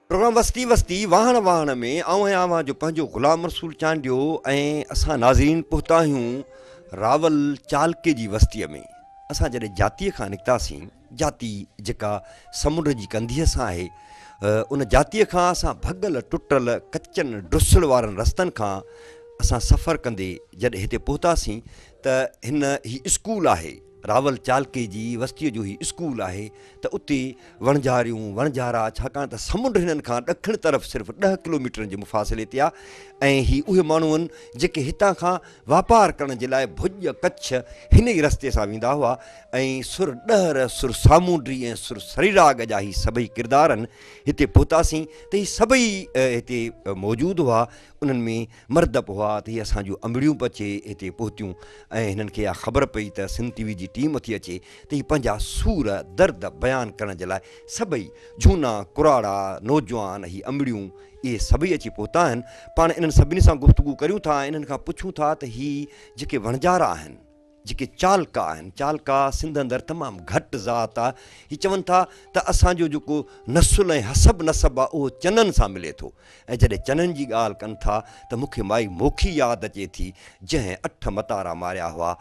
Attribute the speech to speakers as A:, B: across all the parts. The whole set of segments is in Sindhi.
A: پروگرام وستي وستي واهڻ واهڻ ۾ آئون آهيان اوهان جو پنهنجو غلام رسول چانڊيو ۽ اسان ناظرين پهتا آهيون راول چالڪي جي وستيء ۾ اسان جڏهن جاتيء کان نڪتاسين جاتي جيڪا سمنڊ جي ڪنڌيء سان آهي ان جاتيء کان اسان ڀڳل ٽٽل ڪچن ڊسڙ وارن رستن کان اسان سفر ڪندي جڏهن هتي پهتاسين ته هن هي اسڪول آهي راول چالڪي جي وستيء جو هي اسڪول آهي ته اتي وڻجاريون، وڻجارا، ڇاڪاڻ ته سمنڊ هنن کان ڏکڻ طرف صرف ڏهه ڪلوميٽرن جي مفاصلي تي آهي ۽ هي اهي ماڻهو آهن جيڪي هتان کان واپار ڪرڻ جي لاء ڀڄ ڪڇ هن ئي رستي سان ويندا هئا ۽ سر ڏهر، سر سامونڊي ۽ سر سريراڳ جا هي سڀئي ڪردار آهن. هتي پهتاسين ته هي سڀئي هتي موجود هئا انهن ۾ مرد به هئا ته هي اسان جون امڙيون به اچي هتي پهتيون ۽ هنن کي اها خبر پئي ته سنڌ ٽي وي جي ٽيم ٿي اچي ته هي پنهنجا سور درد بيان ڪرڻ جي لاء سڀئي جهونا ڪراڙا نوجوان هي امڙيون اهي سڀئي اچي پهتا آهن پاڻ انهن سڀني سان گفتگو ڪريون ٿا ۽ انهن کان پڇون ٿا ته هي جيڪي وڻجارا آهن جيڪي چالڪا آهن، چالڪا سنڌ اندر تمام گهٽ ذات آ، هي چون ٿا ته اسان جو جيڪو نسل ۽ حسب نسب آ اهو چنن سان ملي ٿو ۽ جڏهن چنن جي ڳالهه ڪن ٿا ته مون کي مائي موکي ياد اچي ٿي جنهن اٺ متارا ماريا هئا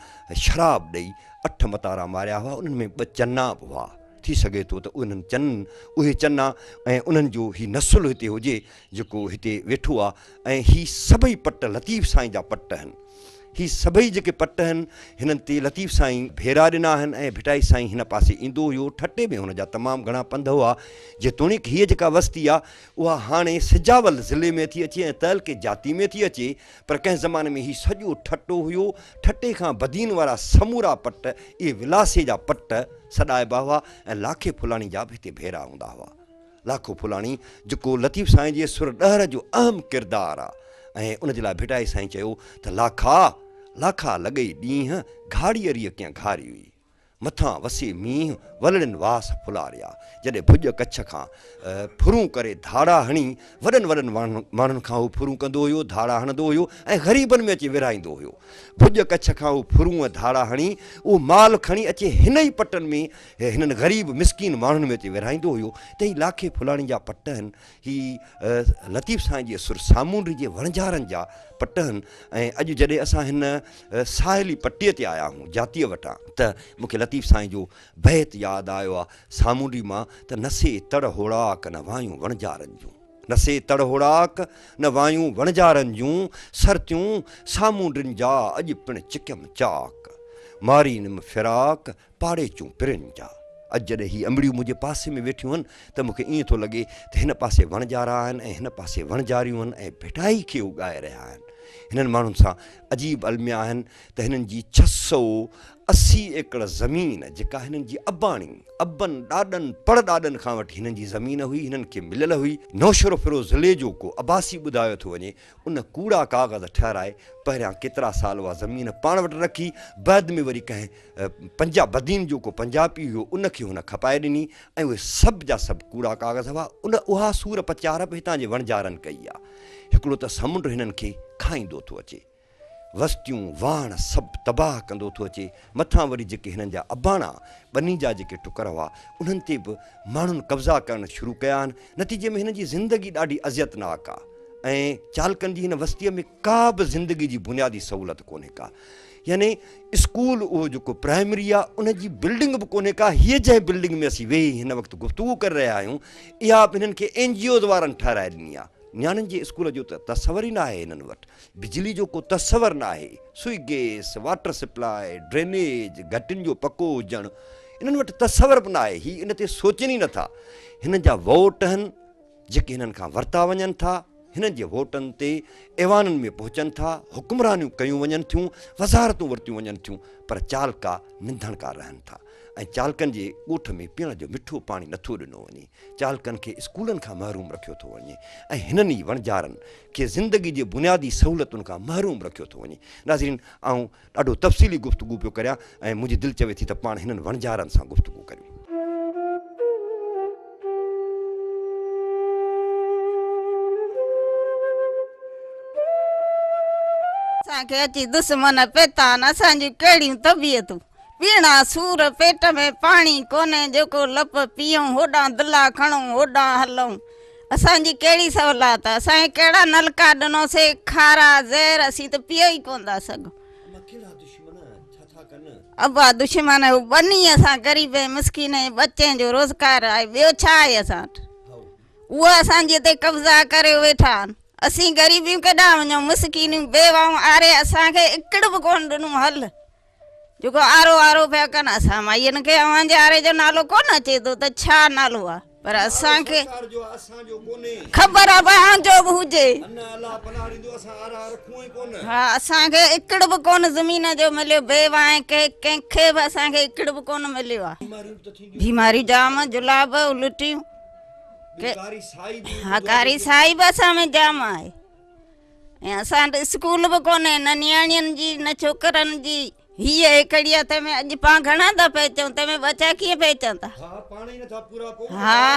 A: شراب ڏئي اٺ متارا ماريا هئا انهن ۾ ٻه چنا به هئا ٿي سگهي ٿو ته انهن چنن اهي چنا ۽ انهن جو هي نسل هتي هجي جيڪو هتي ويٺو آ ۽ هي سڀئي پٽ لطيف سائين جا پٽ آهن. هي سڀئي جيڪي پٽ آهن، هنن تي لطيف سائين ڀيرا ڏنا آهن ۽ ڀٽائي سائين هن پاسي ايندو هيو. ٺٽي ۾ هن جا تمام گهڻا پنڌ هئا. جيتوڻيڪ هيء جيڪا وستي آ، اها هاڻي سجاول ضلعي ۾ ٿي اچي ۽ تعلقي جاتي ۾ ٿي اچي، پر ڪنهن زماني ۾ هي سڄو ٺٽو هيو. ٺٽي کان بدين وارا سمورا پٽ، اهي ولاسي جا پٽ سڏائبا هئا ۽ لاکي ڦلاڻي جا به هتي ڀيرا هوندا هئا. لاکو ڦلاڻي جيڪو لطيف سائين جي سر ڏهر جو اهم ڪردار آ ۽ ان جي لاء ڀٽائي سائين چيو ته لاکا لاکا لڳئي ڏينهن گهاڙيء ريء ڪيئن گهاري هئي مٿان وسي مينهن ولڙين واس ڦلاريا جڏهن ڀڄ ڪڇ کان ڦرون ڪري ڌاڙا هڻي وڏن وڏن ماڻهن کان هو ڦرون ڪندو هيو ڌاڙا هڻندو هيو ۽ غريبن ۾ اچي ورهائيندو هيو ڀڄ ڪڇ کان هو ڦرون ۽ ڌاڙا هڻي اهو مال کڻي اچي هن ئي پٽن ۾ هنن غريب مسڪين ماڻهن ۾ اچي ورهائيندو هيو ته هي لاکي ڦلاڻي جا پٽ آهن، هي لطيف سائين جي سر سامونڊي جي وڻجارن جا پٽ آهن ۽ اڄ جڏهن اسان هن ساحلي پٽيء تي آيا آهيون جاتيء وٽان ته مون کي لطيف سائين جو بيت ياد آيو آهي سامونڊي مان ته نه سي تڙ هوڙاڪ نه وايون وڻجارن جون. نه سي تڙ هوڙاڪ نه وايون وڻجارن جون، سرتيون سامونڊين جا اڄ پڻ چڪيم چاڪ، مارينم فراق پاڙيچون پرين جا. اڄ جڏهن هي امڙيون منهنجي پاسي ۾ ويٺيون هن ته مون کي ائين ٿو لڳي ته هن پاسي وڻجارا آهن ۽ هن پاسي وڻجاريون هن ۽ ڀٽائي کي هو ڳائي رهيا آهن. هنن ماڻهن سان عجيب الميا آهن ته هنن جي 680 ايڪڙ زمين جيڪا هنن جي اباڻي، ابن، ڏاڏن، پڙ ڏاڏن کان وٺي هنن جي زمين هئي، هنن کي مليل هئي. نوشهروفيروز ضلعي جو ڪو عباسي ٻڌايو ٿو وڃي ان ڪوڙا ڪاغذ ٺهرائي پهريان ڪيترا سال اها زمين پاڻ وٽ رکي بعد ۾ وري ڪنهن پنجاب بدين جو ڪو پنجابي هيو ان کي هن کپائي ڏني ۽ اهي سڀ جا سڀ ڪوڙا ڪاغذ هئا ان اها سور پچار به هتان جي وڻجارن ڪئي آ هڪڙو ته سمنڊ هنن کي کائيندو ٿو اچي وستيون واڻ سڀ تباهه ڪندو ٿو اچي مٿان وري جيڪي هنن جا اباڻا ٻني جا جيڪي ٽڪر هئا انهن تي به ماڻهن قبضا ڪرڻ شروع ڪيا آهن نتيجي ۾ هنن جي زندگي ڏاڍي اذيتناڪ آ ۽ چالڪن جي هن وستيء ۾ ڪا به زندگي جي بنيادي سهولت ڪونهي ڪا يعني اسڪول اهو جيڪو پرائمري آ ان جي بلڊنگ به ڪونهي ڪا هيء جنهن بلڊنگ ۾ اسين ويهي هن وقت گفتگو ڪري رهيا آهيون اها به هنن کي اين جي اوز وارن ٺهرائي ڏني آ نياڻين جي اسڪول جو ته تصور ئي ناهي هنن وٽ بجلي جو ڪو تصور ناهي سوئي گيس واٽر سپلاء ڊرينيج گهٽين جو پڪو هجڻ انهن وٽ تصور به ناهي هي ان تي سوچن ئي نٿا هنن جا ووٽ هن جيڪي هنن کان ورتا وڃن ٿا، هنن جي ووٽن تي ايوانن ۾ پهچن ٿا، حڪمرانيون ڪيون وڃن ٿيون، وزارتون ورتيون وڃن ٿيون، پر چالڪا ننڌڻڪا رهن ٿا ۽ چالڪن جي ڳوٺ ۾ پيئڻ جو مٺو پاڻي نٿو ڏنو وڃي، چالڪن کي اسڪولن کان محروم رکيو ٿو وڃي ۽ هنن ئي وڻجارن کي زندگي جي بنيادي سهولتن کان محروم رکيو ٿو وڃي. ناظرين آئون ڏاڍو تفصيلي گفتگو پيو ڪريان ۽ منهنجي دل چوي ٿي ته پاڻ هنن وڻجارن سان گفتگو ڪريون.
B: اسان کي اچي دشمن پيتا آهن، اسان جون ڪهڙيون طبيعتون. پيڻا سور، پيٽ ۾ پاڻي ڪونهي جيڪو لپ پيئون، هوڏانهن دلا کڻون، هوڏانهن هلون. اسان جي ڪهڙي سهولات آهي، اسان کي ڪهڙا نلڪا ڏنوسي، کارا زهر اسين ته پيئي ئي ڪونه ٿا سگهون.
A: اما ڪهڙا دشمن ڇا ٿا ڪن؟
B: ابا دشمن هو ٻني اسان غريب ۽ مسڪين ۽ ٻچين جو روزگار آهي، ٻيو ڇا آهي اسان وٽ؟ اهي اسان جي تي قبضا ڪريو ويٺا آهن. اسين غريبيون ڪيڏانهن وڃون، مسڪينيون بيواهون آري اسان کي اڪڙ به ڪونه ڏنو هل جيڪو آرو آرو پيا ڪن اسان مائين کي اوهان جي آري جو نالو ڪونه اچي ٿو ته ڇا نالو آ پر اسان کي خبر آ ڀانء جو به هجي ها اسان کي اڪڙ به ڪونه زمين جو مليو بيواهين کي ڪنهن کي به اسان کي اڪڙ به ڪونه مليو آ بيماريون جام جلاب الٽيون ها ڪاري سائي به اسان ۾ جام آهي ۽ اسان وٽ اسڪول به ڪونهي نه نياڻين جي نه ڇوڪرن جي هيء هڪڙي آ تنهن ۾ اڄ پاڻ گهڻا ٿا پهچون تنهن ۾ ٻچا ڪيئن پهچن ٿا ها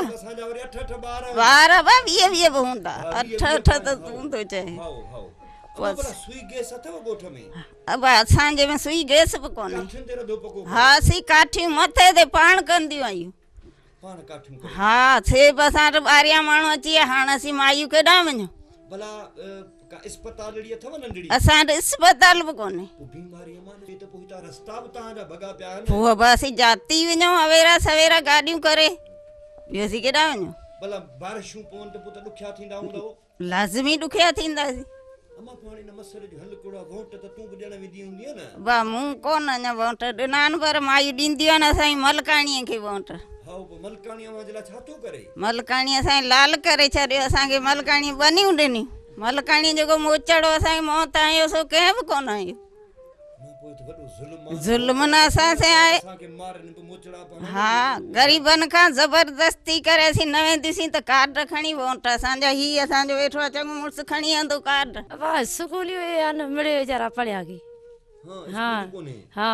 B: ٻار به 20 20 به هوندا اٺ اٺ ته تون ٿو چئين ابا اسان جي ۾ سوئي گئس به ڪونهي ها اسين ڪاٺيون مٿي تي پاڻ ڪنديون آهيون
A: پاڻ ڪاٺيون ڪري.
B: ها سي به اسان وٽ ٻاهريان ماڻهو اچي ويا هاڻ اسين مايون ڪيڏانهن وڃون.
A: ڀلا ڪا اسپتالڙي اٿو ننڍڙي؟
B: اسان وٽ اسپتال به ڪونهي.
A: پوء بيماري امان ٿئي ته پوء هتان رستا به توهان جا ڀڳا پيا آهن.
B: پوء به اسين جاتي وڃون اويرا سويرا گاڏيون ڪري ٻيو اسين ڪيڏانهن وڃون.
A: ڀلا بارشون پون ته پوء ته ڏکيا ٿيندا هوندؤ.
B: لازمي ڏکيا ٿينداسين.
A: امان پوء هاڻي ان مسئلي جو حل ڪهڙو آهي؟ ووٽ ته تون به ڏيڻ ويندي هوندينء نه؟
B: با مون ڪونه اڃا ووٽ ڏنا آهن پر مايون ڏينديون آهن اسان جي ملڪاڻيء کي ووٽ.
A: هائو پوء ملڪاڻي اوهان جي لاء ڇا ٿو ڪري؟
B: ملڪاڻي اسان کي لال ڪري ڇڏيو اسان کي ملڪاڻيء ٻنيون ڏنيون. ملڪاڻيء جيڪو موچڙو اسان کي منهن تان هنيو سو ڪنهن به ڪونه هنيو. ظلم نه اسان سين آهي. ها غريبن کان زبردستي ڪري اسين نه وينديسين ته ڪارڊ کڻي ووٽ اسان جا هي اسان جو ويٺو آهي چڱو مڙس کڻي آندو ڪارڊ.
C: ابا اسڪوليون اهي آهن مڙئي ويچارا پڙهيا ڪي ها ها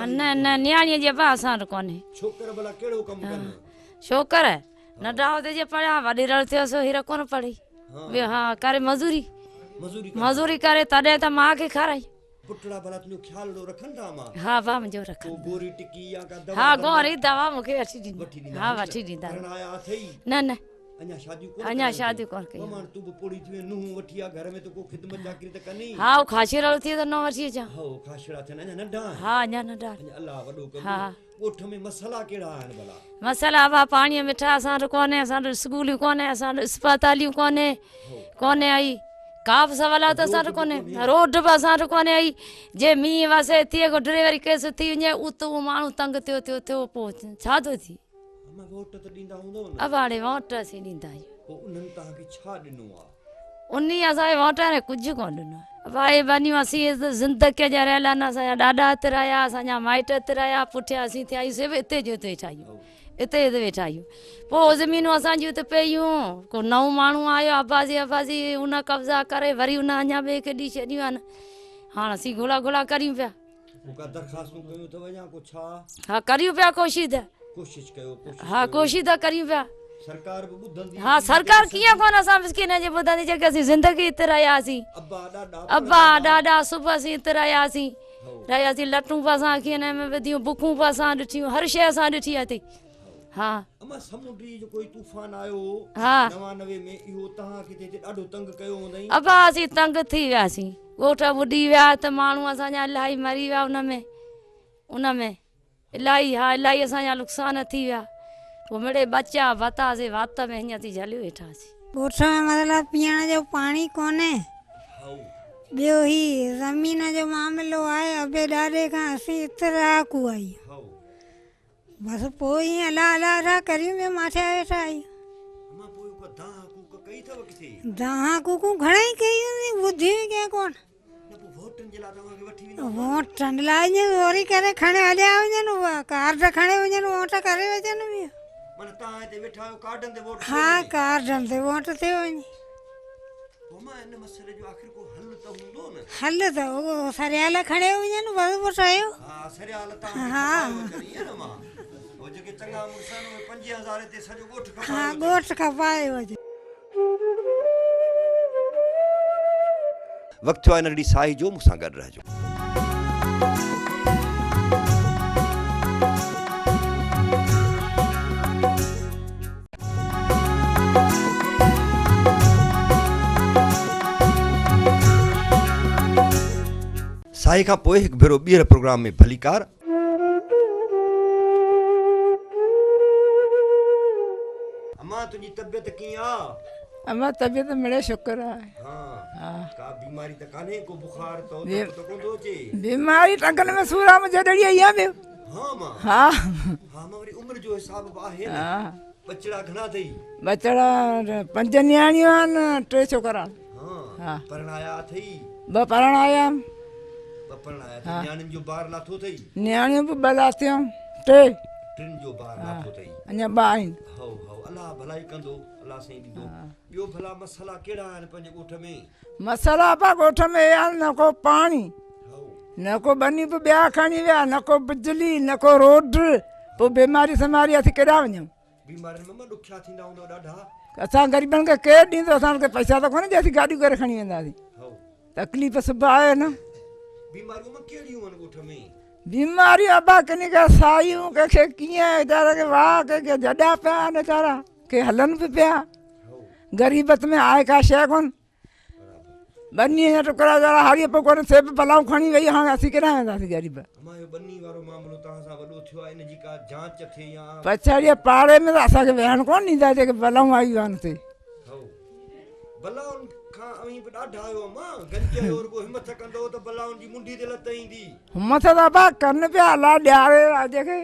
C: نه نه نياڻي جي ابا اسان وٽ ڪونهي.
A: ڇوڪر ڀلا ڪهڙو ڪم ڪن؟
C: ڇوڪر ننڍا هوندي جي پڙهيا وڏي رڙ ٿيو سو هير ڪونه پڙهي. ٻيو ها ڪري مزوري مزوري ڪري تڏهن ته ماء کي کارائي.
A: پٽڙا ڀلا تنهنجو خيال اهڙو رکن ٿا امان؟
C: ها با منهنجو رکن.
A: ڪو گوري ٽڪي يا ڪا دوا؟
C: ها گوري دوا مون کي وٺي ڏيندا. ها وٺي ڏيندا.
A: پرڻ آيا اٿئي؟
C: نه نه.
A: اڃا شاديون ڪونه
C: اڃا شاديون ڪونه ڪيون.
A: امان تون به پوڙهي ٿي وئين نونهن وٺي آ گهر ۾ ته ڪو خدمت چاڪري ته ڪني.
C: ها او کاشيرڙو ٿئي ته نونهن وٺي اچان.
A: ها او کاشيڙا ٿين اڃا ننڍا آهن.
C: ها اڃا ننڍا آهن.
A: اڃا الله وڏو ڪندو. ها. ڳوٺ ۾ مسئلا ڪهڙا آهن ڀلا؟
C: مسئلا ابا پاڻيء مٺا اسان وٽ ڪونهي، اسان وٽ اسڪوليون ڪونهي، اسان وٽ اسپتاليون ڪونهي، ڪونهي آئي ڪا به سهولت اسان وٽ ڪونهي، روڊ به اسان وٽ ڪونهي آئي، جي مينهن وسي ٿئي ڪو ڊريوري ڪيس ٿي وڃي ات اهو ماڻهو تنگ ٿيو ٿيو ٿيو پوء ڇا ٿو ٿئي؟
A: اما ووٽ ته ڏيندا هوندؤ نه؟
C: ابا اڙي ووٽ اسين ڏيندا آهيون.
A: پوء انهن توهان کي ڇا ڏنو آ؟
C: انهي اسان کي ووٽ ۾ ڪجهه ڪونه ڏنو آهي. ابا اهي ٻنيون اسين زندگيء جا رهيل آهن، اسان جا ڏاڏا هتي رهيا، اسان جا مائٽ هتي رهيا، پٺيان اسين ٿيا آهيون سي به اتي جو اتي ويٺا آهيون، اتي اتي ويٺا آهيون. پوء زمينون اسان جون اتي پيون، ڪو نئون ماڻهو آيو آبازي آبازي ان قبضا ڪري وري ان اڃا ٻئي کي ڏئي ڇڏيون آهن. هاڻ اسين گهوڙا گهوڙا ڪريون پيا.
A: پوء ڪا درخواستون ڪيون اٿو يا ڪو ڇا؟
C: ها ڪريون پيا ڪوشش ته.
A: ڪوشش ڪيو ڪوشش
C: ها ڪوشش ته ڪريون پيا.
A: سرڪار به ٻڌندي.
C: ها سرڪار ڪيئن ڪونه اسان مسڪينن جي ٻڌندي جيڪي اسين زندگي هتي رهياسين.
A: ابا ڏاڏا
C: ابا ڏاڏا سڀ اسين هتي رهياسين رهياسين لٽون به اسان اکين ۾ وڌيون بکون به اسان ڏٺيون هر شيء اسان ڏٺي آهي هتي. ها.
A: اما سمنڊي جو ڪوئي طوفان آيو هو 99 ۾ اهو توهان کي هتي ڏاڍو تنگ ڪيو هوندائين.
C: ابا اسين تنگ ٿي وياسين ڳوٺ ٻڏي ويا ته ماڻهو اسان جا الاهي مري ويا ان ۾ ان ۾ الاهي ها الاهي اسان جا نقصان ٿي ويا پوء مڙئي ٻچا ڀتا سي وات ۾ هيئن ٿي جهليو ويٺاسين.
D: ڳوٺ ۾ مطلب پيئڻ جو پاڻي ڪونهي. ٻيو هي زمين جو معاملو آهي ابي ڏاڏي کان اسين ات رهاڪو آهيون. بس پوء ائين الله الله ٿا ڪريون ٻيو ماٺيا ويٺا آهيون.
A: امان پوء ڪا دانهن ڪوڪ ڪئي اٿو ڪٿي؟
D: دانهن ڪوڪون گهڻئي ڪيون سين ٻڌيون ئي ڪنهن ڪونه.
A: نه پوء ووٽن جي لاء ته اوهان کي وٺي ويندا هوندا نه؟
D: ووٽن لاء ائين زوري ڪري کڻي هليا وڃن اها ڪارڊ کڻي وڃن ووٽ ڪري اچن ٻيو.
A: معنيٰ توهان هتي ويٺا آهيو ڪارڊن تي ووٽ ٿيو
D: ها
A: وڃي؟
D: ڪارڊن تي ووٽ ٿيو وڃي.
A: امان ان مسئلي جو آخر ڪو حل ته هوندو نه؟
D: حل ته اهو سريال کڻيو وڃن بس پوء ٺهيو.
A: ها سريال تان کي کپايو اچن ائين نه مان اهي جيڪي چڱا مڙس آهن اهي پنجين هزارين تي سڄو ڳوٺ کپايو
D: ها ڳوٺ کپايو اچن.
A: وقت ٿيو آهي ننڍڙي ساهي جو، مون سان گڏ رهجو. ساهي کان پوء هڪ ڀيرو ٻيهر پروگرام ۾ ڀليڪار. امان تنهنجي طبيعت ڪيئن آ؟
E: امان طبيعت مڙئي شڪر آهي.
A: ها ڪا بيماري ته ڪانهي ڪو بخار تو تپ ته ڪونه ٿو اچي؟
E: بيماري ٽنگن ۾ سور آ منهنجي ڏڙي آئي آ ٻيو.
A: ها امان.
E: ها.
A: ها امان وري عمر جو حساب به آهي نه. ٻچڙا گهڻا اٿئي؟
E: ٻچڙا پنج نياڻيون آهن ٽي ڇوڪرا آهن.
A: ها پرڻايا اٿئي؟
E: ٻه پرڻايا.
A: ٻه پرڻايا اٿئي نياڻين جو بار لاٿو اٿئي؟
E: نياڻيون به ٻه لاٿيون ٽي.
A: ٽن جو بار لاٿو اٿئي.
E: اڃا ٻه آهن.
A: هائو هائو الله ڀلائي ڪندو الله سائين ڏيندو. ٻيو ڀلا مسئلا ڪهڙا آهن پنهنجي ڳوٺ ۾؟
E: مسئلا ابا ڳوٺ ۾ اهي آهن نه ڪو پاڻي نه ڪو ٻني به ٻيا کڻي ويا نه ڪو بجلي نه ڪو روڊ پوء بيماري سماري اسين ڪيڏانهن وڃون.
A: بيمارين ۾ ڏکيا ٿيندا هوندؤ ڏاڍا.
E: اسان غريبن کي ڪير ڏيندو اسان کي پئسا ته ڪونهن جو اسين گاڏيون ڪري کڻي وينداسين. تڪليف سڀ آهي نه.
A: بيماريون مان ڪهڙيون آهن ڳوٺ ۾؟
E: بيماريون ابا ڪنهن کي سايون ڪنهن کي ڪيئن ويچارا کي واهه ڪنهن کي جڏا پيا آهن ويچارا ڪي هلن به پيا غريبت ۾ آهي ڪا شيء ڪونه ٻنيء جا ٽڪرا ويچارا هاريء پوء ڪونه سي به بلائون کڻي وئي هاڻي اسين ڪيڏانهن وينداسين غريب.
A: امان اهو ٻني وارو معاملو توهان سان وڏو ٿيو آهي ان جي ڪا جانچ ٿئي يا.
E: پڇاڙيء پاڙي ۾ ته اسان کي ويهڻ ڪونه ڏيندا جيڪي بلائون آيون آهن سي.
A: هائو بلائن کان اوهين به ڏاڍا آهيو امان گنج آهيو رڳو همٿ ڪندؤ ته بلائن جي منڍي تي لت ايندي.
E: همٿ ته ابا ڪن پيا الله ڏياري راڄ کي.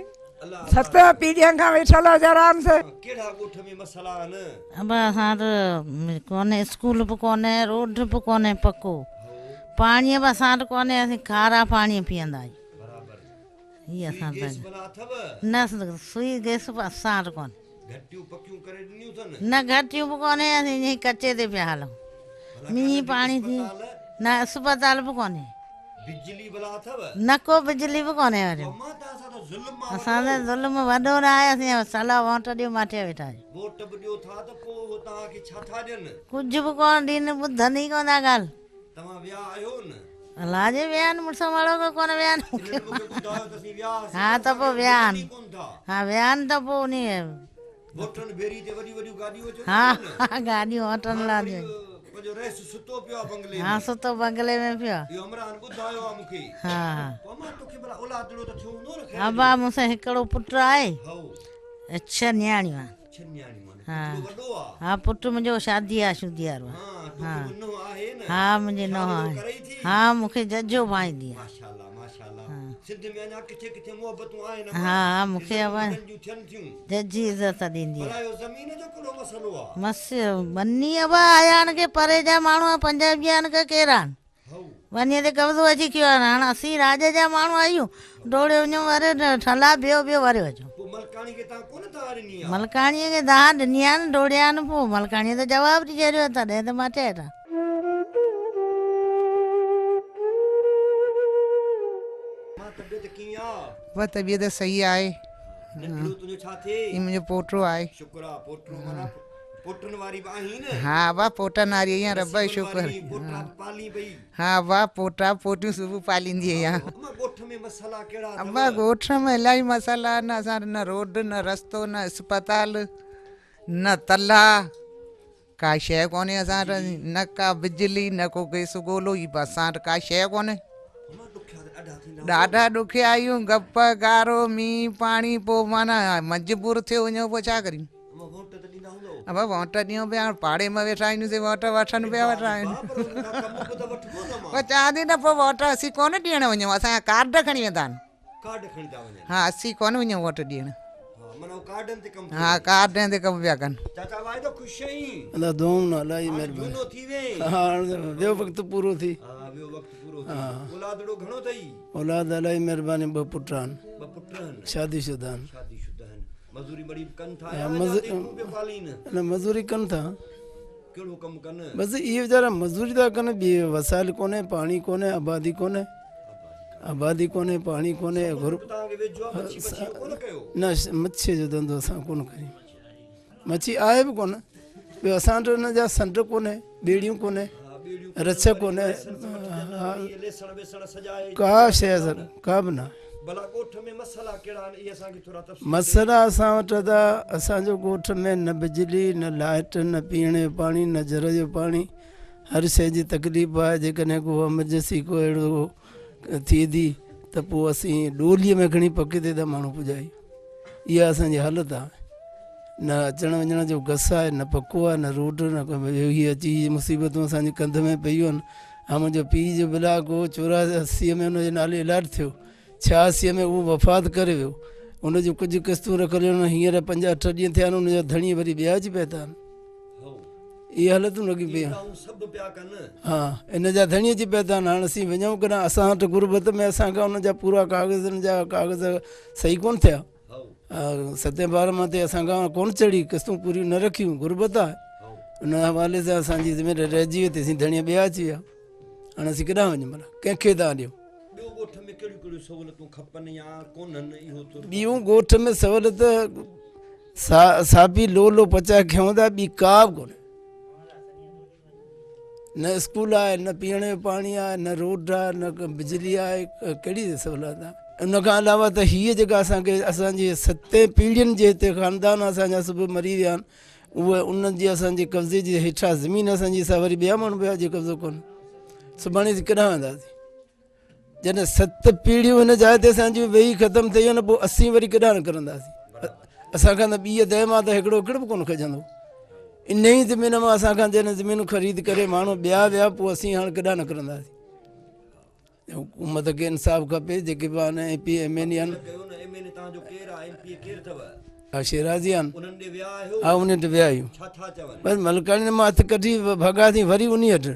E: ست پيڙهين کان ويٺل ويچارا آهن سي.
A: ڪهڙا ڳوٺ ۾ مسئلا آهن؟
F: ابا اسان وٽ ڪونهي اسڪول به ڪونهي روڊ به ڪونهي پڪو پاڻي به اسان وٽ ڪونهي اسين کارا پاڻي پيئندا آهيون هي اسان وٽ نه سوئي گئس به اسان وٽ ڪونهي
A: گهٽيون پڪيون ڪري ڏنيون اٿن؟
F: نه گهٽيون به ڪونهي اسين ائين ئي ڪچي تي پيا هلون مينهن پاڻي ٿي نه اسپتال به ڪونهي.
A: بجلي ڀلا اٿو؟
F: نه ڪو بجلي به ڪونهي وري.
A: امان توهان سان ته ظلم آ وڏو.
F: اسان تي ظلم وڏو نه آهي اسين سلا ووٽ ڏيو ماٺيا ويٺا آهيون.
A: ووٽ به ڏيو ٿا ته پوء اهو توهان کي ڇا ٿا ڏين؟
F: ڪجهه به ڪونه ڏين ٻڌن ئي ڪونه ٿا ڳالهه.
A: توهان ويا آهيو نه؟
F: الاء جي ويا آهن مڙس ماڙو ڪو ڪونه ويا آهن.
A: انهن مون کي ٻڌايو ته اسين ويا هئاسين
F: ها
A: پر
F: ته
A: اسان
F: پوء
A: کي
F: ويا
A: ٻڌن
F: آهن
A: ئي ڪونه ٿا.
F: ها ويا آهن ته پوء انهي
A: ووٽن ڀيري تي وڏيون وڏيون گاڏيون اچن
F: ها
A: ٿيون نه؟
F: ها گاڏيون ووٽن
A: هاڻ
F: لاء
A: وري
F: اچن.
A: پنهنجو رئيس ستو پيو آ بنگلي
F: ها
A: ۾.
F: ستو بنگلي ۾ پيو آ.
A: اهو همراهن ٻڌايو آ مون کي.
F: ها ها.
A: پوء امان توکي ڀلا اولادڙو ته ٿيو هوندو نه خير جو.
F: ابا مون سان هڪڙو پٽ آهي
A: هائو.
F: ۽ ڇهه نياڻيون آهن.
A: ڇهه نياڻيون آهن.
F: ها.
A: پٽڙو وڏو آ.
F: ها پٽ منهنجو شادي آ شودي وارو آ.
A: ها توکي به ننهن آهي نه.
F: ها منهنجي ننهن
A: شادڙو
F: آهي.
A: ڪرئي ٿي.
F: ها مون کي ججهو ڀائيندي آ.
A: ماشاءالله ماشاءالله سنڌ ۾ اڃا ڪٿي ڪٿي محبتون آهن
F: ها ها مون کي
A: عزتون
F: ابا
A: وڏن جون ٿين ٿيون.
F: ججهي عزت ڏيندي آ.
A: ڀلا اهو زمين جو ڪهڙو مسئلو آ.
F: مس ٻني ابا آيا آهن ڪي پري جا ماڻهو آهن پنجابي آهن ڪي ڪير آهن. ٻنيء تي قبضو اچي ڪيو آهي. هاڻ اسين راڄ جا ماڻهو آهيون، ڊوڙيو وڃون وري ٺلا ٻيو ٻيو وريو اچون.
A: پوء ملڪاڻي کي تان ڪونه دانهن ڏني آ؟
F: ملڪاڻيء کي دانهن ڏني آ نه، ڊوڙيا آهن پوء ملڪاڻيء ته جواب ڏئي ڇڏيو آهي، تڏهن ته مان چئي ويٺا.
A: مان طبيعت ڪيئن آ؟
G: مان طبيعت صحيح آهي.
A: ننڍڙو تنهنجو ڇا ٿئي؟
G: هي منهنجو پوٽو آهي.
A: شڪر آ پوٽو معنيٰ پوٽن واري به آهين نه؟
G: ها ابا پوٽن واري آهيان رب جو شڪر.
A: پوٽا به پالين پئي.
G: ها ابا پوٽا پوٽيون سڀ پاليندي آهيان.
A: اما ڳوٺ ۾ مسئلا ڪهڙا اٿو؟
G: ابا ڳوٺ ۾ الاهي مسئلا آهن اسان وٽ نه روڊ نه رستو نه اسپتال نه تلاء ڪا شيء ڪونهي اسان وٽ نه ڪا بجلي نه ڪو گئس گولو هي اسان وٽ ڪا شيء ڪونهي. ڏاڍا ڏکيا آهيون گپ گارو مينهن پاڻي پوء معنيٰ مجبور ٿيو وڃو پوء ڇا ڪريون. ابا ووٽ ڏيون پيا هاڻ پاڙي ۾ ويٺا آهيون سي ووٽ وٺن پيا ويٺا آهن پوء چوان ٿي نه پوء ووٽ اسين ڪونه ڏيڻ وڃون اسان جا ڪارڊ کڻي ويندا آهن ها اسين ڪونه وڃون ووٽ ڏيڻ ها ڪارڊن تي ڪم پيا ڪن.
A: چاچا واعدو خوش آهين.
H: الله دعائون نه الله جي مهرباني.
A: جهونو ٿي وئين.
H: ها هاڻ ويو وقت پورو ٿي.
A: ها ويو وقت پورو ٿي. اولادڙو گهڻو اٿئي.
H: اولاد الله جي مهرباني ٻه پٽ آهن.
A: ٻه پٽ آهن.
H: شادي شده آهن.
A: شادي شده آهن. مزوري مڙئي به ڪن ٿا يا اڃا تائين تون پيو پالين؟
H: نه مزوري ڪن ٿا.
A: ڪهڙو ڪم ڪن؟
H: بس اهي ويچارا مزوري ٿا ڪن ٻي وسائل ڪونهي پاڻي ڪونهي آبادي ڪونهي آبادي ڪونهي پاڻي ڪونهي گهر
A: توهان کي ويجهو آ مڇي پڇي جو ڪونه ڪيو؟
H: نه مڇي جو ڌنڌو اسان ڪونه ڪريون مڇي آهي به ڪونه ٻيو اسان وٽ ان جا سنڊ ڪونهي ٻيڙيون ڪونهي. رڇ ڪونهي، ڪا شيء اسان ڪا به نه. مسئلا اسان وٽ ادا اسان جو ڳوٺ ۾ نه بجلي نه لائٽ نه پيئڻ جو پاڻي نه جر جو پاڻي هر شيء جي تڪليف آهي جيڪڏهن ڪو ايمرجنسي ڪو اهڙو ٿئي ٿي ته پوء اسين ڏوليء ۾ کڻي پڪي تي ٿا ماڻهو پڄايون اها اسان جي حالت آهي نه اچڻ وڃڻ جو گس آهي نه پڪو آهي نه روڊ نه هي اچي مصيبتون اسان جي ڪنڌ ۾ پيون آهن ها منهنجو پيء جو بلاڪ هو 84 ۾ ان جي نالي الاٽ ٿيو 86 ۾ اهو وفات ڪري ويو ان جون ڪجهه قسطون رکيل هيون هينئر پنج اٺ ڏينهن ٿيا آهن ان جا ڌڻي وري ٻيا اچي پهتا آهن اهي حالتون لڳيون پيون ها ان جا ڌڻي اچي پهتا آهن هاڻ اسين وڃون ڪڏهن اسان وٽ غربت ۾ اسان کان ان جا پورا ڪاغذ ان جا ڪاغذ صحيح ڪونه ٿيا ستين فارم تي اسان کان ڪونه چڙهي قسطون پوريون نه رکيون غربت آهي ان حوالي سان اسان جي زمين رهجي وئي تيسين ڌڻي ٻيا اچي ويا هاڻ اسين ڪيڏانهن وڃون ڀلا ڪنهن کي دانهن ڏيون.
A: ٻيو ڳوٺ ۾ ڪهڙيون ڪهڙيون سهولتون کپن يا ڪونهن اهو ٿورو.
H: ٻيون ڳوٺ ۾ سهولت ساپي لولو پچائي کيون ٿا ٻي ڪا به ڪونهي نه اسڪول آهي نه پيئڻ جو پاڻي آهي نه روڊ آهي نه بجلي آهي ڪهڙي سهولت آهي ان کان علاوه ته هيء جيڪا اسان کي اسان جي ستين پيڙهين جي هتي خاندان اسان جا سڀ مري ويا آهن اهي انهن جي اسان جي قبضي جي هيٺان زمين اسان جي سا وري ٻيا ماڻهو پيا جي قبضو ڪن سڀاڻي اسين ڪيڏانهن وينداسين جڏهن ست پيڙهيون هن جاء تي اسان جون ويهي ختم ٿي ويون پوء اسين وري ڪيڏانهن نڪرنداسين اسان کان ته ٻيء دئي مان ته هڪڙو اکڙ به ڪونه کڄندو ان ئي زمين مان اسان کان جڏهن زمينون خريد ڪري ماڻهو ٻيا ويا پوء اسين هاڻ ڪيڏانهن نڪرنداسين حڪومت کي انصاف کپي جيڪي به آهن ايم پي ايم اين آهن ها شيرازي آهن ها انهن وٽ ويا آهيون بس ملڪاڻي مان هٿ ڪڍي ڀڳاسين وري انهي وٽ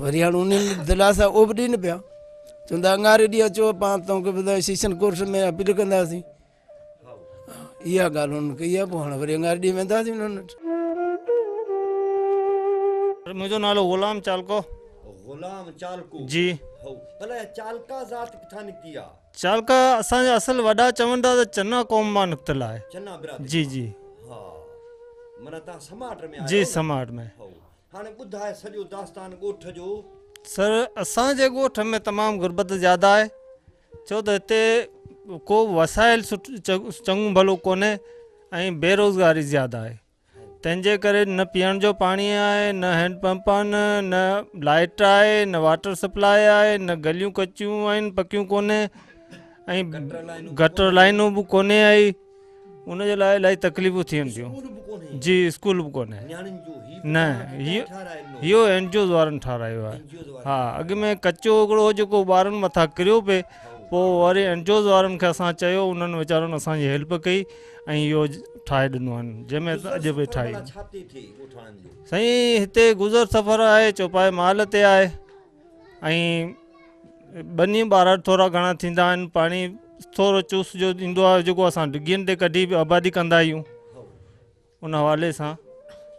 H: وري هاڻ انهن دلاسا اهو به ڏين پيا چوندا اڱاري ڏينهن اچو پاڻ توکي ٻڌايو سيشن ڪورٽ ۾ اپيل ڪنداسين اها ڳالهه انهن ڪئي آهي پوء هاڻي وري اڱاري ڏينهن وينداسين انهن وٽ.
I: منهنجو نالو غلام چالڪو.
A: غلام چالڪو.
I: جي.
A: هو ڀلا اها چالڪا ذات ڪٿان نڪتي آ؟
I: چالڪا اسان جا اصل وڏا چون ٿا ته چنا قوم مان نڪتل آهي.
A: چنا برادري.
I: جي جي.
A: ها معنيٰ توهان سماٽ ۾ آهيو
I: جي
A: نه؟
I: سماٽ ۾.
A: هو هاڻي ٻڌاء سڄو داستان ڳوٺ جو.
I: سر اسان جي ڳوٺ ۾ تمام غربت زياده آهي ڇو ته هتي ڪو به وسائل چڱو ڀلو ڪونهي ۽ بيروزگاري زياده آهي تنهن جي ڪري نه پيئڻ جو پاڻي آهي نه هينڊ پمپ آهن نه لائٽ آهي نه واٽر سپلاء آهي نه گليون ڪچيون آهن پڪيون ڪونهي ۽ گٽر لائنون به ڪونهي آئي ان جي لاء الاهي تڪليفون ٿين ٿيون جي اسڪول به ڪونهي نه هي اهو اين جي اوز وارن ٺارايو آهي ها اڳ ۾ ڪچو هڪڙو هو جيڪو ٻارن مٿان ڪريو پئي پوء وري اين جي اوز وارن کي اسان چيو انهن ويچارن اسان جي هيلپ ڪئي ۽ اهو ٺاهي ڏنو آهن جنهن ۾ اڄ به ٺاهي سائين هتي گذر سفر آهي چوپائي مال تي آهي ۽ ٻني ٻارا ٿورا گهڻا ٿيندا آهن پاڻي ٿورو چوس جو ايندو آهي جيڪو اسان ڊگهين تي ڪڍي به آبادي ڪندا آهيون ان حوالي سان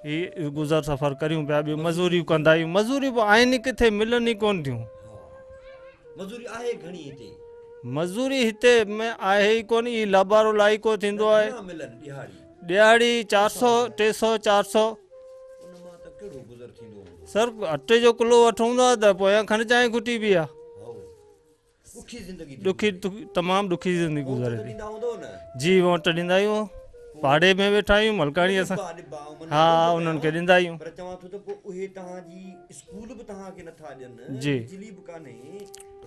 I: هي گذر سفر ڪريون پيا ٻيو مزوريون ڪندا آهيون مزوريون به آهن ئي ڪٿي ملن ئي ڪون ٿيون
A: مزوري آهي گهڻي هتي
I: مزوري هتي ۾ آهي ئي ڪون هي لابارو لائي ڪو ٿيندو آهي
A: ڏهاڙي
I: ڏهاڙي 400 300 400
A: ان مان ته ڪهڙو گذر ٿيندو هوندو.
I: سر اٽي جو ڪلو وٺون ٿا ته پويان کنڊ چانهه کٽي پئي آ.
A: ڏکي زندگي ٿي
I: ڏکي تمام ڏکي زندگي گذاري ٿي.
A: ڏيندا هوندو نه.
I: جي ووٽ ڏيندا آهيون پاڙي ۾ ويٺا آهيون ملڪاڻي اسان ها انهن کي ڏيندا آهيون.
A: پر چوان ٿو ته پوء اهي توهان جي اسڪول به توهان کي نٿا ڏين
I: جي
A: بجلي به ڪانهي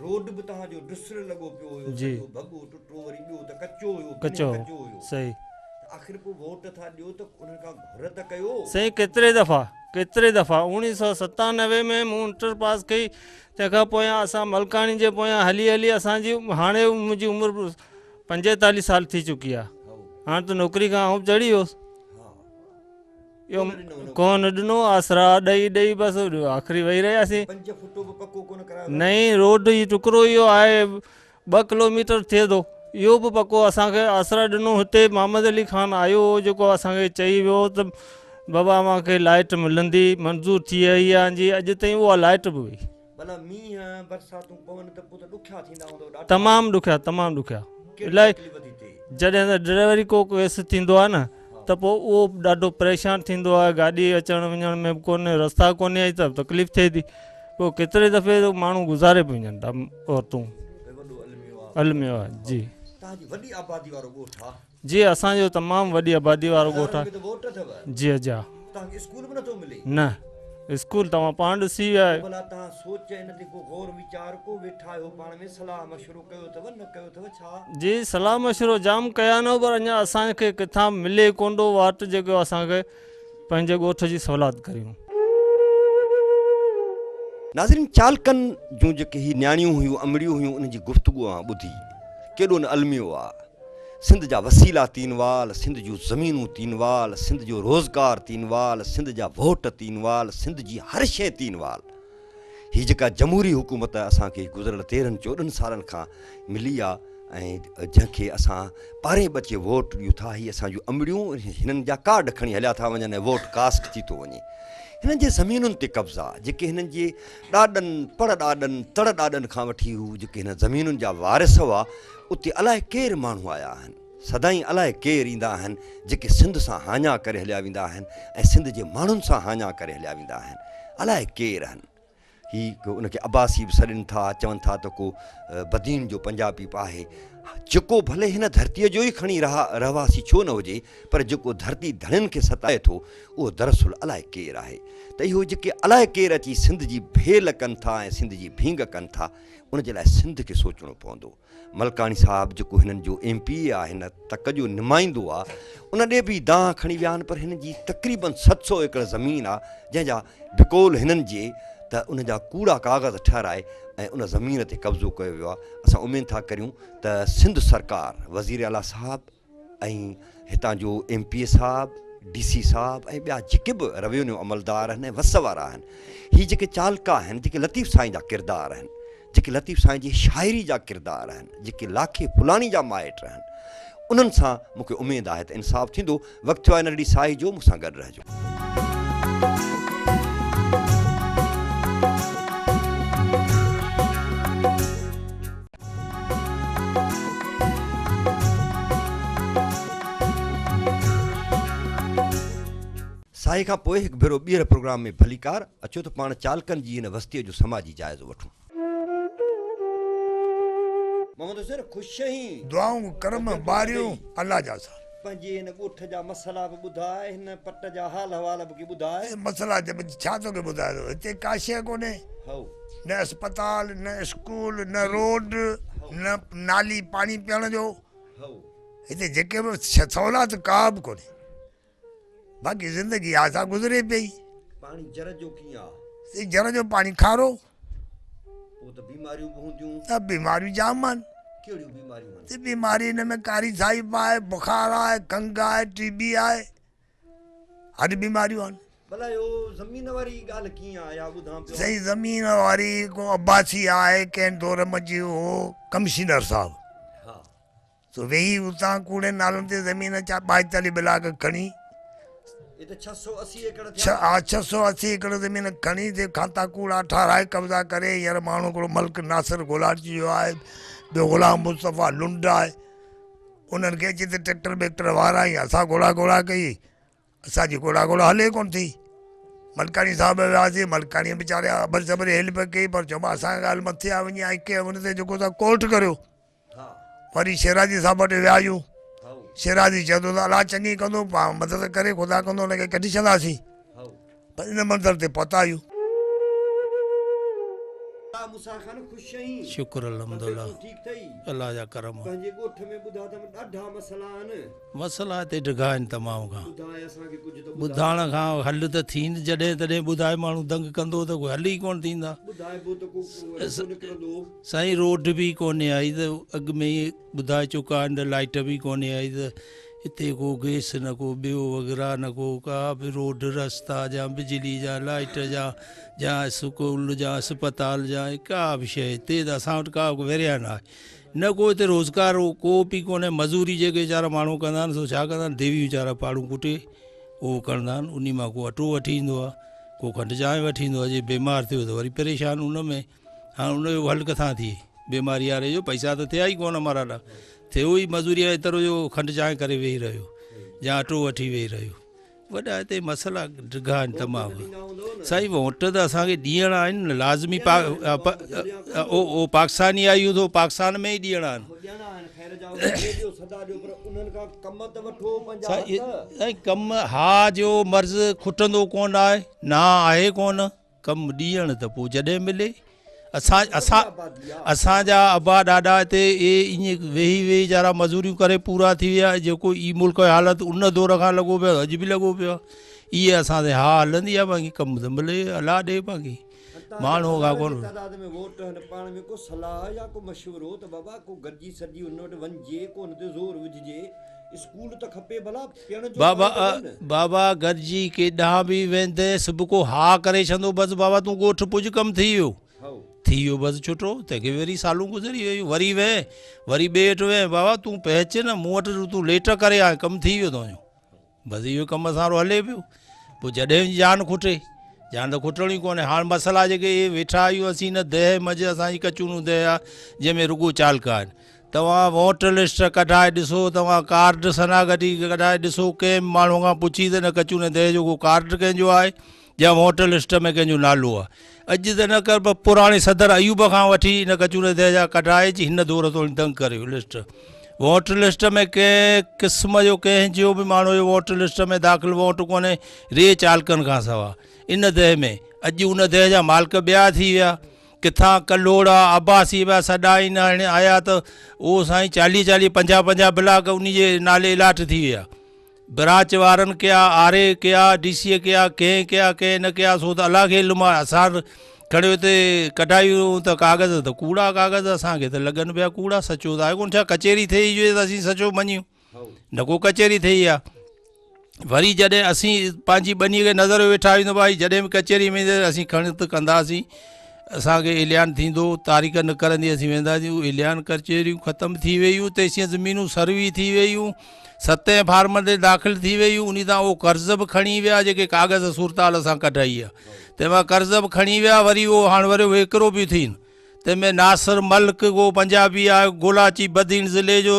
A: روڊ به توهان جو ڊسر لڳو پيو هيو سڄو ڀڳو ٽٽو وري ٻيو ته ڪچو هيو
I: ڪچو هيو صحيح
A: آخر پوء ووٽ ٿا ڏيو ته انهن کان گهر ته ڪيو.
I: سائين ڪيتري دفعا ڪيتري دفعا 1997 ۾ مون انٽر پاس ڪئي تنهن کان پويان اسان ملڪاڻي جي پويان هلي هلي اسان جي هاڻي منهنجي عمر 45 سال ٿي چڪي آهي هاڻي ته نوڪري کان آئون به چڙهي ويس اهو ڪونه ڏنو آسرا ڏئي ڏئي بس آخري ويهي رهياسين نئين روڊ جي ٽڪرو اهو آهي ٻه ڪلوميٽر ٿئي ٿو اهو به پڪو اسان کي آسرا ڏنو هتي محمد علي خان آيو هو جيڪو اسان کي چئي ويو ته بابا اوهان کي لائٽ ملندي منظور ٿي وئي آهي جي اڄ تائين اها لائٽ به وئي.
A: ڀلا مينهن برساتون پون ته پوء ته ڏکيا ٿيندا هوندؤ ڏاڍا.
I: تمام ڏکيا تمام ڏکيا
A: ڪهڙي
I: الائي
A: تڪليف ٿي ٿئي.
I: جڏهن ته ڊليوري ڪو ڪيس ٿيندو آهي نه. ته پوء اهو به ڏاڍو پريشان ٿيندو آهي گاڏي اچڻ وڃڻ ۾ به ڪونهي رستا ڪونهي ته تڪليف ٿئي ٿي پوء ڪيتري دفعي ته ماڻهو گذاري به وڃن ٿا عورتون.
A: وڏو الميو آ.
I: الميو آ جي.
A: توهان جي وڏي آبادي وارو ڳوٺ آ.
I: جي اسان جو تمام وڏي آبادي وارو ڳوٺ آ.
A: هزارن ۾ ته ووٽ اٿو.
I: جي جا.
A: توهان کي اسڪول به نٿو ملي.
I: نه اسڪول توهان پاڻ ڏسي ويا آهيو.
A: ڀلا توهان سوچ ان تي ڪو غور ويچار ڪو ويٺا آهيو پاڻ ۾ صلاح مشورو ڪيو اٿو نه ڪيو اٿو ڇا؟
I: جي صلاح مشورو جام ڪيا نه پر اڃا اسان کي ڪٿان ملي ڪوندو واٽ جيڪو اسان کي پنهنجي ڳوٺ جي سهولات ڪريون.
A: ناظرين چالڪن جون جيڪي هي نياڻيون هيون امڙيون هيون انهن جي گفتگو اوهان ٻڌي ڪيڏو نه الميو آ سنڌ جا وسيلا تينوال سنڌ جون زمينون تينوال سنڌ جو روزگار تينوال سنڌ جا ووٽ تينوال سنڌ جي هر شيء تينوال هي جيڪا جمهوري حڪومت اسان کي گذريل تيرهن چوڏهن سالن کان ملي آ ۽ جنهن کي اسان پارين ٻچي ووٽ ڏيون ٿا هي اسان جون امڙيون هنن جا ڪارڊ کڻي هليا ٿا وڃن ۽ ووٽ ڪاسٽ ٿي ٿو وڃي هنن جي زمينن تي قبضا جيڪي هنن جي ڏاڏن پڙ ڏاڏن تڙ ڏاڏن کان وٺي هو جيڪي هن زمينن جا وارث هئا اتي الائي ڪير ماڻهو آيا آهن سدائين الائي ڪير ايندا آهن جيڪي سنڌ سان هاڃا ڪري هليا ويندا آهن ۽ سنڌ جي ماڻهن سان هاڃا ڪري هليا ويندا آهن الائي ڪير آهن هي ان کي عباسي به سڏين ٿا، چون ٿا ته ڪو بدين جو پنجابي به آهي. جيڪو ڀلي هن ڌرتيء جو ئي کڻي رهواسي ڇو نه هجي، پر جيڪو ڌرتي ڌڻين کي ستائي ٿو، اهو دراصل الائي ڪير آهي. ته اهو جيڪي الائي ڪير اچي سنڌ جي ڀيل ڪن ٿا ۽ سنڌ جي ڀينگ ڪن ٿا، ان جي لاء سنڌ کي سوچڻو پوندو. ملڪاڻي صاحب جيڪو هنن جو ايم پي اي آ هن تڪ جو نمائندو آ ان ڏي به دانهن کڻي ويا آهن پر هن جي تقريبن 700 ايڪڙ زمين آ جنهن جا بقول هنن جي ته ان جا ڪوڙا ڪاغذ ٺهرائي ۽ ان زمين تي قبضو ڪيو ويو آ اسان اميد ٿا ڪريون ته سنڌ سرڪار وزير اعليٰ صاحب ۽ هتان جو ايم پي اي صاحب، ڊي سي صاحب ۽ ٻيا جيڪي به روينيو عملدار آهن ۽ وس وارا آهن، هي جيڪي چالڪا آهن، جيڪي لطيف سائين جا ڪردار آهن، جيڪي لطيف سائين جي شاعري جا ڪردار آهن، جيڪي لاکي ڦلاڻي جا مائٽ آهن، انهن سان مون کي اميد آهي ته انصاف ٿيندو. وقت ٿيو آهي ننڍڙي ساهي جو، مون سان گڏ رهجو. ساهي کان پوء هڪ ڀيرو ٻيهر پروگرام ۾ ڀليڪار اچو ته پاڻ چالڪن جي هن وستيء جو سماجي جائزو وٺون. محمد حسين خوش آهين؟
J: دعائون ڪرم ٻاريون الله جا سا.
A: پنهنجي هن ڳوٺ جا مسئلا به ٻڌاء، هن پٽ جا حال احوال به ڪي ٻڌاء.
J: مسئلا ڇا توکي ٻڌايان، هتي ڪا شيء ڪونهي. نه اسپتال، نه اسڪول، نه روڊ، نه نالي پاڻي پيئڻ جو، هتي جيڪي به سهولت ڪا به ڪونهي، باقي زندگي آ سا گذري پئي.
A: پاڻي جر جو ڪيئن آ؟
J: سي جر جو پاڻي کارو.
A: پوء ته بيماريون به هونديون.
J: نه بيماريون جام آهن.
A: ڪهڙيون بيماريون آهن؟
J: سي بيماري هن ۾ ڪاري سائي به آهي، بخار آهي، کنگهه آهي، ٽي بي آهي. هڏ بيماريون آهن.
A: ڀلا اهو زمين واري ڳالهه ڪيئن آ اها ٻڌان پيو.
J: سائين زمين واري ڪو عباسي آهي ڪنهن دور منجهه هو ڪمشنر صاحب سو ويهي اتان ڪوڙين نالن تي زمين چا 42 بلاڪ کڻي
A: هي ته 680 ايڪڙ ٿيا.
J: ها 680 ايڪڙ زمين کڻي تي کاتا ڪوڙا ٺاراهي قبضا ڪري هينئر ماڻهو هڪڙو ملڪ ناصر گولاڙچي جو آهي ٻيو غلام مصطفيٰ لنڊ آهي انهن کي اچي ته ٽريڪٽر ٻيڪٽر وارا ۽ اسان گهوڙا گهوڙا ڪئي اسان جي گهوڙا گهوڙا هلي ڪونه ٿي ملڪاڻي صاحب وياسين ملڪاڻي ويچاري ابر زبر هيلپ ڪئي پر چيو اسان جي ڳالهه مٿي آ وڃي ۽ ڪنهن ان تي جيڪو ٿا ڪورٽ ڪريو وري شيرازي صاحب وٽ ويا آهيون شيرازي چئي ٿو ته الله چڱي ڪندو پاڻ مدد ڪري خدا ڪندو ان کي ڪڍي ڇڏنداسين پر ان منظر تي پهتا آهيون.
H: شڪر الحمدالله الله جا ڪرم. مسئلا هتي ڊگها آهن تمام کان ٻڌائڻ کان حل ته ٿين جڏهن تڏهن ٻڌائي ماڻهو دنگ ڪندو ته ڪوئي حل ئي ڪونه ٿيندا سائين روڊ به ڪونهي آئي ته اڳ ۾ ئي ٻڌائي چڪا آهن ته لائٽ به ڪونهي آئي ته هتي ڪو گئس نه ڪو ٻيو وغيره نه ڪو ڪا به روڊ رستا جا بجلي جا لائٽ جا جا اسڪول جا اسپتال جا ڪا به شيء هتي ته اسان وٽ ڪا وريا نه آهي نه ڪو هتي روزگار ڪو به ڪونهي مزوري جيڪي ويچارا ماڻهو ڪندا آهن سو ڇا ڪندا آهن ديويون ويچارا پاڙون ڪٽي اهو ڪندا آهن انهي مان ڪو اٽو وٺي ايندو آهي ڪو کنڊ چانهه وٺي ايندو آهي جي بيمار ٿيو ته وري پريشان ان ۾ هاڻ ان جو حل ڪٿان ٿئي؟ بيماري واري جو پئسا ته ٿيا ئي ڪونه مراڏا. ٿيو ئي مزوري ايترو جو کنڊ چانهه ڪري ويهي رهيو.
K: يا اٽو وٺي ويهي رهيو. وڏا هتي مسئلا ڊگها آهن تمام. سائين ووٽ ته اسان کي ڏيڻا آهن نه لازمي او پاڪستاني آهيون ته پاڪستان ۾ ئي ڏيڻا آهن. سائين ڪم ها جو مرض کٽندو ڪونه آهي نه آهي ڪونه. ڪم ڏيڻ ته پوء جڏهن ملي. اسان اسان اسان جا ابا ڏاڏا هتي اي ائين ويهي ويهي ويچارا مزوريون ڪري پورا ٿي ويا جيڪو اي ملڪ جي حالت ان دور کان لڳو پيو اڄ به لڳو پيو آهي اي اسان تي ها هلندي آهي باقي ڪم ته ملي الله ڏي باقي ماڻهو کان ڪونه
A: تعداد ۾ ووٽ هن پاڻ ۾ ڪو صلاح يا ڪو مشورو ته بابا ڪو گڏجي سڏجي ان وٽ وڃجي ڪو ان تي زور وجهجي اسڪول ته کپي ڀلا پيئڻ جو
K: بابا
A: پاڻي ته ڏين.
K: بابا گڏجي ڪيڏانهن به ويندين سڀ ڪو ها ڪري ڇڏندو بس بابا تون ڳوٺ پڄ ڪم ٿي ويو ٿي ويو بس ڇٽو تنهن کي وري سالون گذري ويون وري وين وري ٻئي وٽ وين بابا تون پهچ نه مون وٽ تون ليٽ ڪري آئين ڪم ٿي ويو تنهنجو بس اهو ڪم اسان وارو هلي پيو پوء جڏهن جان کٽي جان ته کٽڻي ڪونهي هاڻ مسئلا جيڪي اهي ويٺا آهيون اسين هن دهه منجهه اسان جي ڪچونو دهه آهي جنهن ۾ رڳو چالڪا آهن توهان ووٽ لسٽ ڪڍائي ڏسو توهان ڪارڊ شناختي ڪڍائي ڏسو ڪنهن به ماڻهو کان پڇي ته هن ڪچوني دهه جو ڪو ڪارڊ ڪنهن جو آهي يا ووٽ لسٽ ۾ ڪنهن جو نالو آهي اڄ ته نه ڪر پر پراڻي صدر ايوب کان وٺي هن ڪچوني دهه جا ڪڍائي اچي هن دور توڻي دنگ ڪريو لسٽ ووٽ لسٽ ۾ ڪنهن قسم جو ڪنهن جو به ماڻهو جو ووٽ لسٽ ۾ داخل ووٽ ڪونهي ري چالڪن کان سوا ان دهه ۾ اڄ ان دهه جا مالڪ ٻيا ٿي ويا ڪٿان ڪلهوڙا عباسي پيا سڏائين هاڻي آيا ته اهو سائين چاليهه چاليهه پنجاهه پنجاهه بلاڪ انهي جي نالي الاٽ ٿي ويا برانچ وارن ڪيا آر اي ڪيا ڊي سي ڪيا ڪنهن ڪيا ڪنهن نه ڪيا سو ته الله کي علم آهي اسان کڻي اتي ڪڍايون ته ڪاغذ ته ڪوڙا ڪاغذ اسان کي ته لڳن پيا ڪوڙا سچو ته آهي ڪونه ڇا ڪچهري ٿئي جو ته اسين سچو مڃيون نه ڪو ڪچهري ٿئي آ وري جڏهن اسين پنهنجي ٻني کي نظر ويٺا آهيون ته ڀائي جڏهن به ڪچهري ۾ اسين کڻت ڪنداسين اسان کي اعلان ٿيندو تاريخ نڪرندي اسين وينداسين اهو اعلان ڪچهريون ختم ٿي ويون تيسين زمينون سروي ٿي ويون ستين فارمن تي داخل ٿي ويون انهي تان اهو قرض به کڻي ويا جيڪي ڪاغذ صورتحال اسان ڪڍائي آ تنهن مان قرض به کڻي ويا وري اهو هاڻ وري ويڪرو به ٿين تنهن ۾ ناصر ملڪ ڪو پنجابي آ گولاچي بدين ضلعي جو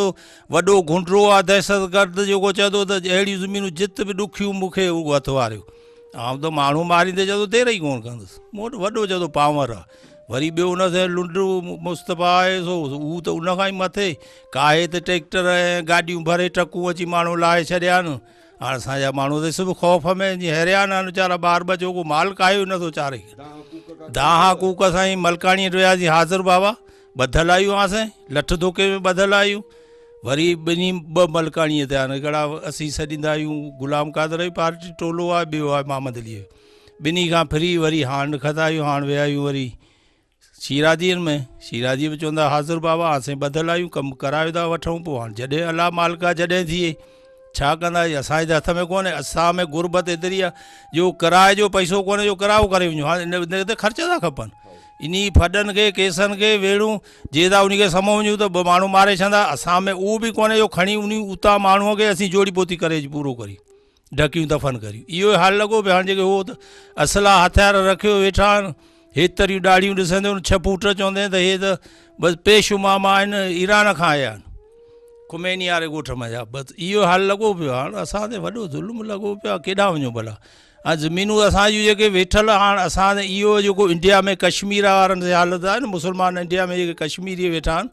K: وڏو گهنڊرو آ دهشتگرد جيڪو چوندو ته اهڙيون زمينون جت به ڏکيون مون کي اهو هٿ واريو آئون ته ماڻهو ماريندي چوندو دير ئي ڪونه ڪندس مون وٽ وڏو چوندو پاور آ وري ٻيو ان سين لنڊ مصطفيٰ آهي سو هو ته ان کان ئي مٿي ڪاهي ته ٽريڪٽر ۽ گاڏيون ڀري ٽرڪون اچي ماڻهو لاهي ڇڏيا آهن. هاڻ اسان جا ماڻهو ته سڀ خوف ۾ جي حيران آهن ويچارا ٻار ٻچو ڪو مال ڪاهيو نٿو چاري. دانهان ڪوڪ سائين ملڪاڻي وٽ وياسين حاضر بابا ٻڌل آيون هئاسين لٺ ڌوڪي ۾ ٻڌل آيون وري ٻنهي ٻه ملڪاڻي تي آهن هڪڙا اسين سڏيندا آهيون غلام قادر جي پارٽي ٽولو آهي ٻيو آهي محمد علي جو ٻنهي کان ڦري وري هاڻ نکتا آهيون هاڻ ويا آهيون وري شيرازين ۾، شيرازي به چوندا حاضر بابا اسين ٻڌل آهيون ڪم ڪرايو ٿا وٺون پوء هاڻ جڏهن الله مالڪ آ جڏهن ٿئي ڇا ڪندا اسان جي ته هٿ ۾ ڪونهي اسان ۾ غربت ايتري آ جو ڪرائي جو پئسو ڪونهي جو ڪرايو ڪري وڃون هاڻ ان کي ته خرچ ٿا کپن انهي ڦڏن کي ڪيسن کي ويڙهون جي ٿا انهي کي سمو وڃون ته ٻه ماڻهو ماري ڇڏندا اسان ۾ اهو به ڪونهي جو کڻي انهي اتان ماڻهو کي اسين جوڙي پوتي ڪري پورو ڪريون ڍڪيون دفن ڪريون. اهو ئي حال لڳو پيو. هاڻ جيڪي هو ته اصلا هٿيار رکيو ويٺا آهن. هيتريون ڏاڙهيون ڏسندي ڇهه فوٽ چوندين ته هي ته بس پيش امام آهن ايران کان آيا آهن. خميني واري ڳوٺ مان جا بس اهو حال لڳو پيو. هاڻ اسان تي وڏو ظلم لڳو پيو آهي. ڪيڏانهن وڃون ڀلا. هاڻ زمينون اسان جون جيڪي ويٺل هاڻ اسان تي اهو جيڪو انڊيا ۾ ڪشمير وارن جي حالت آهي نه مسلمان انڊيا ۾ جيڪي ڪشميري ويٺا آهن.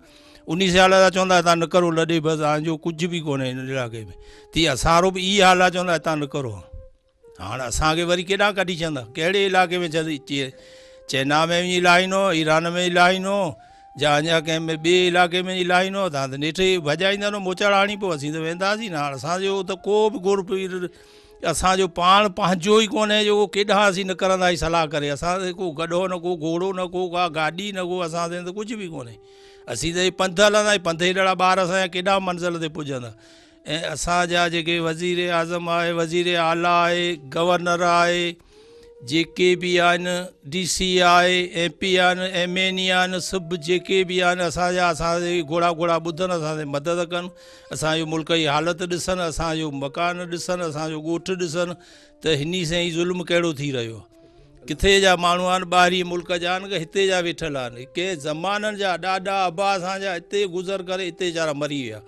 K: انهي سيال جا چوندا هتان نڪرو لڏي بس هاڻ جو ڪجهه به ڪونهي هن علائقي ۾ تي اسان وارو به اهي حال آ چوندا هتان نڪرو هاڻ اسان کي وري ڪيڏانهن ڪڍي ڇڏندا ڪهڙي علائقي ۾ ڇڏي چينا ۾ وڃي لاهينو ايران ۾ لاهينو جا اڃا ڪنهن ۾ ٻئي علائقي ۾ لاهينو تان ته نيٺ ڀڄائيندا نو موچڙا هڻي پوء اسين ته وينداسين نه هاڻ اسان جو ته ڪو به گر پير اسان جو پاڻ پنهنجو ئي ڪونهي جو ڪيڏانهن اسين نڪرندا جي صلاح ڪري اسان تي ڪو گڏهو نه ڪو گهوڙو نه ڪو ڪا گاڏي نه ڪو اسان تي ته ڪجهه به ڪونهي اسين ته پنڌ هلندا آهيون پنڌ هيڏڙا ٻار اسان جا ڪيڏانهن منزل تي پڄندا ۽ اسان جا جيڪي وزير اعظم آهي وزير اعليٰ آهي گورنر آهي جيڪي به آهن ڊي سي آهي ايم پي آهن ايم اين اي آهن سڀ جيڪي به آهن اسان جا اسان جي گهوڙا گهوڙا ٻڌن اسان تي مدد ڪن اسان جو ملڪ جي حالت ڏسن اسان جو مڪان ڏسن اسان جو ڳوٺ ڏسن ته هني سين هي ظلم ڪهڙو ٿي رهيو آهي ڪٿي جا ماڻهو آهن ٻاهرين ملڪ جا آهن ڪي هتي جا ويٺل آهن ڪي زمانن جا ڏاڏا ابا اسان جا هتي گذر ڪري هتي ويچارا مري ويا.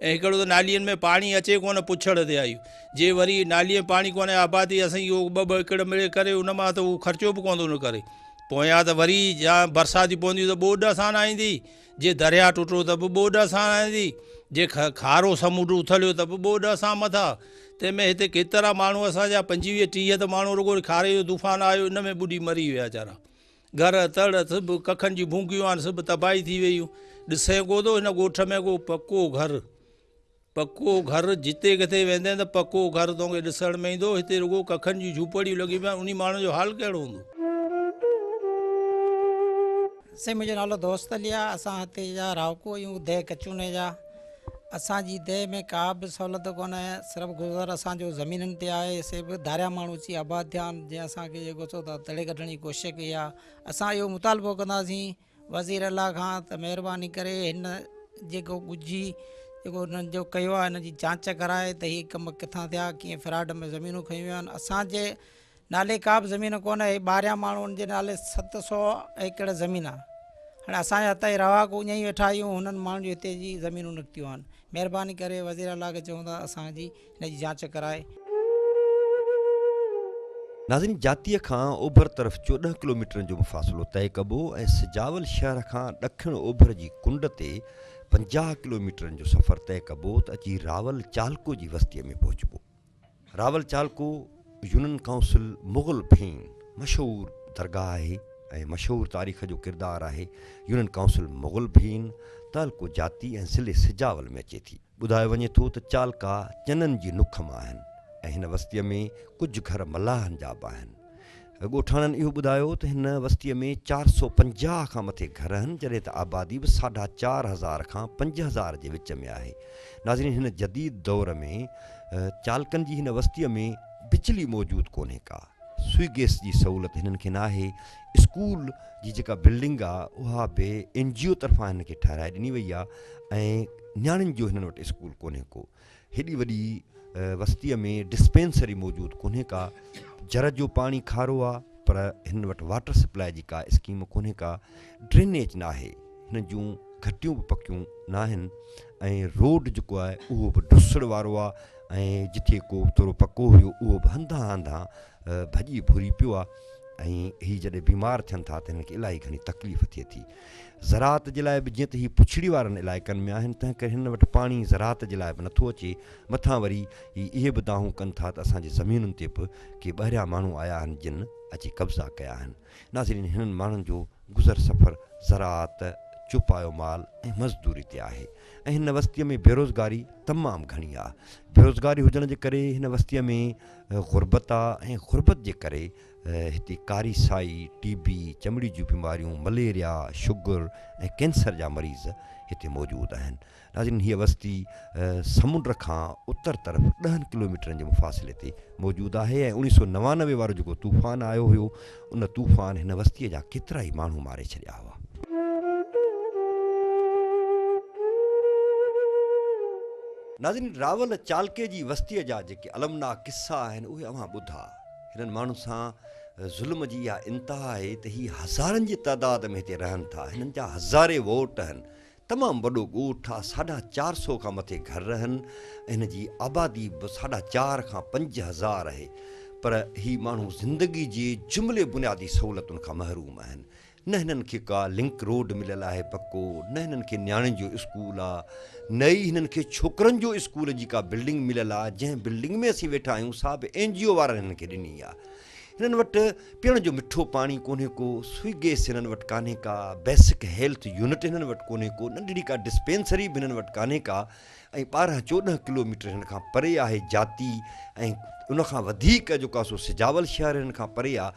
K: ۽ هڪڙو ته نالين ۾ پاڻي اچي ڪونه پڇڙ تي آئي جي وري نالي ۾ پاڻي ڪونهي آبادي اسان اهو ٻه ٻه ايڪڙ مڙي ڪري ان مان ته اهو خرچو به ڪونه ٿو نڪري پويان ته وري جا برساتي پونديون ته ٻوڏ اسان نه ايندي جي درياء ٽٽو ته به ٻوڏ اسان ايندي جي کارو سمنڊ اٿليو ته به ٻوڏ اسان مٿا تنهن ۾ هتي ڪيترا ماڻهو اسان جا 25 30 ته ماڻهو رڳو کاري جو طوفان آيو ان ۾ ٻڏي مري ويا ويچارا گهر تڙ سڀ ڪکن جون ڀونگيون آهن سڀ تباهي ٿي ويون ڏسين ڪو ٿو هن ڳوٺ ۾ ڪو پڪو گهر پڪو گهر جتي ڪٿي ويندين ته پڪو گهر توکي ڏسڻ ۾ ايندو هتي رڳو ڪکن جون جهوپڙيون لڳيون پيون آهن انهي ماڻهن جو حال ڪهڙو هوندو.
L: سائين منهنجو نالو دوست علي آ اسان هتي جا رهاڪو آهيون ديهه ڪچوني جا اسان جي ديهه ۾ ڪا به سهولت ڪونهي صرف گذر اسان جو زمينن تي آهي سي به ڌاريا ماڻهو اچي آباد ٿيا آهن جنهن اسان کي جيڪو سو تڙي ڪڍڻ جي ڪوشش ڪئي آ اسان اهو مطالبو ڪنداسين وزير اعليٰ کان ته مهرباني ڪري هن جيڪو ڳجهي جيڪو هنن جو ڪيو آهي هن جي جانچ ڪرائي ته هي ڪم ڪٿان ٿيا ڪيئن فراڊ ۾ زمينون کنيون ويون آهن اسان جي نالي ڪا به زمين ڪونه هي ٻاهريان ماڻهو ان جي نالي 700 ايڪڙ زمين آهي هاڻي اسان جا هتان رهاڪو اڃا ئي ويٺا آهيون هنن ماڻهن جون هتي جي زمينون نڪتيون آهن مهرباني ڪري وزير اعليٰ کي چئون ٿا اسان جي هن جي جاچ ڪرائي.
A: ناظرين جاتيء کان اوڀر طرف 14 ڪلوميٽرن جو مفاصلو طئي ڪبو ۽ سجاول شهر کان ڏکڻ اوڀر جي ڪنڊ تي 50 ڪلوميٽرن جو سفر طئي ڪبو ته اچي راول چالڪو جي وستيء ۾ پهچبو. راول چالڪو يونين ڪائونسل مغل ڀين مشهور درگاهه آهي ۽ مشهور تاريخ جو ڪردار آهي. يونين ڪائونسل مغل ڀين تعلقو جاتي ۽ ضلعي سجاول ۾ اچي ٿي. ٻڌايو وڃي ٿو ته چالڪا چنن جي نک مان آهن ۽ هن وستيء ۾ ڪجهه گهر ملاحن جا به آهن. ڳوٺاڻن اهو ٻڌايو ته هن وستيء ۾ 450 کان مٿي گهر آهن جڏهن ته آبادي به ساڍا 4000 کان 5000 جي وچ ۾ آهي. ناظرين هن جديد دور ۾ چالڪن جي هن وستيء ۾ بجلي موجود ڪونهي ڪا سوئي گئس جي سهولت هنن کي ناهي اسڪول جي جيڪا بلڊنگ آ اها به اين جي او طرفان هنن کي ٺهرائي ڏني وئي آ ۽ نياڻين جو هنن وٽ اسڪول ڪونهي ڪو هيڏي وڏي وستيء ۾ ڊسپينسري موجود ڪونهي ڪا جر جو پاڻي کارو آ پر هنن وٽ واٽر سپلاء جي ڪا اسڪيم ڪونهي ڪا ڊرينيج ناهي هنن جون گهٽيون به پڪيون ناهن ۽ روڊ جيڪو آهي اهو به ڊسڙ وارو آ ۽ جٿي ڪو ٿورو پڪو هيو اهو به هنڌان هنڌان ڀڄي ڀري پيو آ ۽ هي جڏهن بيمار ٿين ٿا ته هنن کي الاهي گهڻي تڪليف ٿئي ٿي زراعت جي لاء به جيئن ته هي پڇڙي وارن علائقن ۾ آهن تنهن ڪري هنن وٽ پاڻي زراعت جي لاء به نٿو اچي مٿان وري هي اهي به دانهون ڪن ٿا ته اسان جي زمينن تي به ڪي ٻاهريان ماڻهو آيا آهن جن اچي قبضا ڪيا آهن ناظرين هنن ماڻهن جو گذر سفر زراعت چوپايو مال ۽ مزدوري تي آهي ۽ هن وستيء ۾ بيروزگاري تمام گهڻي آهي بيروزگاري هجڻ جي ڪري هن وستيء ۾ غربت آهي ۽ غربت جي ڪري هتي ڪاري سائي، ٽي بي، چمڙي جون بيماريون، مليريا، شگر ۽ ڪينسر جا مريض هتي موجود آهن. ناظرين هيء وستي سمنڊ کان اتر طرف ڏهن ڪلوميٽرن جي مفاصلي تي موجود آهي ۽ اوڻيهه سو 99 وارو جيڪو طوفان آيو هيو ان طوفان هن وستيء جا ڪيترائي ماڻهو ماري ڇڏيا هئا. ناظرين راول چالڪي جي وستيء جا جيڪي المناڪ قصا آهن اهي اوهان ٻڌا. هنن ماڻهن سان ظلم جي اها انتها آهي ته هي هزارن جي تعداد ۾ هتي رهن ٿا، هنن جا هزارين ووٽ آهن، تمام وڏو ڳوٺ آهي، ساڍا چار سو کان مٿي گهر آهن ۽ هن جي آبادي به ساڍا چار کان 5000 آهي پر هي ماڻهو زندگي جي جملي بنيادي سهولتن کان محروم آهن، نه هنن کي ڪا لنڪ روڊ مليل آهي پڪو، نه هنن کي نياڻين جو اسڪول آ، نه ئي هنن کي ڇوڪرن جو اسڪول جي ڪا بلڊنگ مليل آ، جنهن بلڊنگ ۾ اسين ويٺا آهيون سا به اين جي او وارن هنن کي ڏني آ. هنن وٽ پيئڻ جو مٺو پاڻي ڪونهي ڪو، سوئي گئس هنن وٽ ڪانهي ڪا، بيسڪ هيلٿ يونٽ هنن وٽ ڪونهي ڪو، ننڍڙي ڪا ڊسپينسري به هنن وٽ ڪانهي ڪا ۽ 12 14 ڪلو ميٽر هن کان پري آهي جاتي ۽ ان کان وڌيڪ جيڪو آ سو سجاول شهر هن کان پري آ.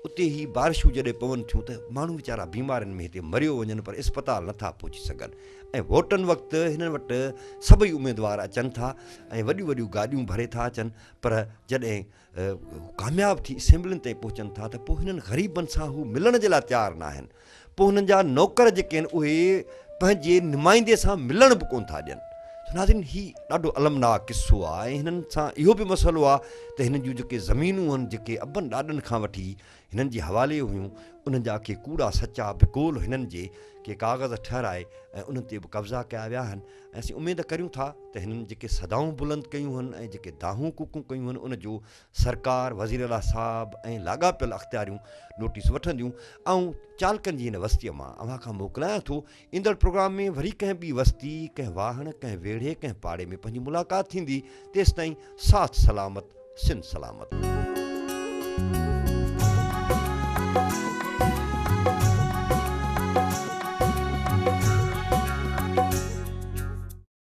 A: اتي هي بارشون جڏهن پون ٿيون ته ماڻهو ويچارا بيمارين ۾ هتي مريو وڃن پر اسپتال نٿا پهچي سگهن ۽ ووٽن وقت هنن وٽ سڀئي اميدوار اچن ٿا ۽ وڏيون وڏيون گاڏيون ڀري ٿا اچن پر جڏهن ڪامياب ٿي اسيمبلين تائين پهچن ٿا ته پوء هنن غريبن سان هو ملڻ جي لاء تيار ناهن پوء هنن جا نوڪر جيڪي آهن اهي پنهنجي نمائندي سان ملڻ به ڪونه ٿا ڏين. سو ناظرين هي ڏاڍو المناڪ قصو آهي ۽ هنن سان اهو به مسئلو آهي ته هنن جون جيڪي زمينون آهن جيڪي ابن ڏاڏن کان وٺي هنن جي حوالي هيون، انهن جا ڪي ڪوڙا سچا به قول هنن جي ڪي ڪاغذ ٺهرائي ۽ انهن تي به قبضا ڪيا ويا آهن ۽ اسين اميد ڪريون ٿا ته هنن جيڪي صدائون بلند ڪيون هن ۽ جيڪي دانهون ڪوڪون ڪيون هن ان جو سرڪار، وزيراعليٰ صاحب ۽ لاڳاپيل اختياريون نوٽيس وٺنديون. آئون چالڪن جي هن وستيء مان اوهان کان موڪلايان ٿو. ايندڙ پروگرام ۾ وري ڪنهن ٻي وستي، ڪنهن واهڻ، ڪنهن ويڙهي، ڪنهن پاڙي ۾ پنهنجي ملاقات ٿيندي. تيستائين ساٿ سلامت، سنڌ سلامت.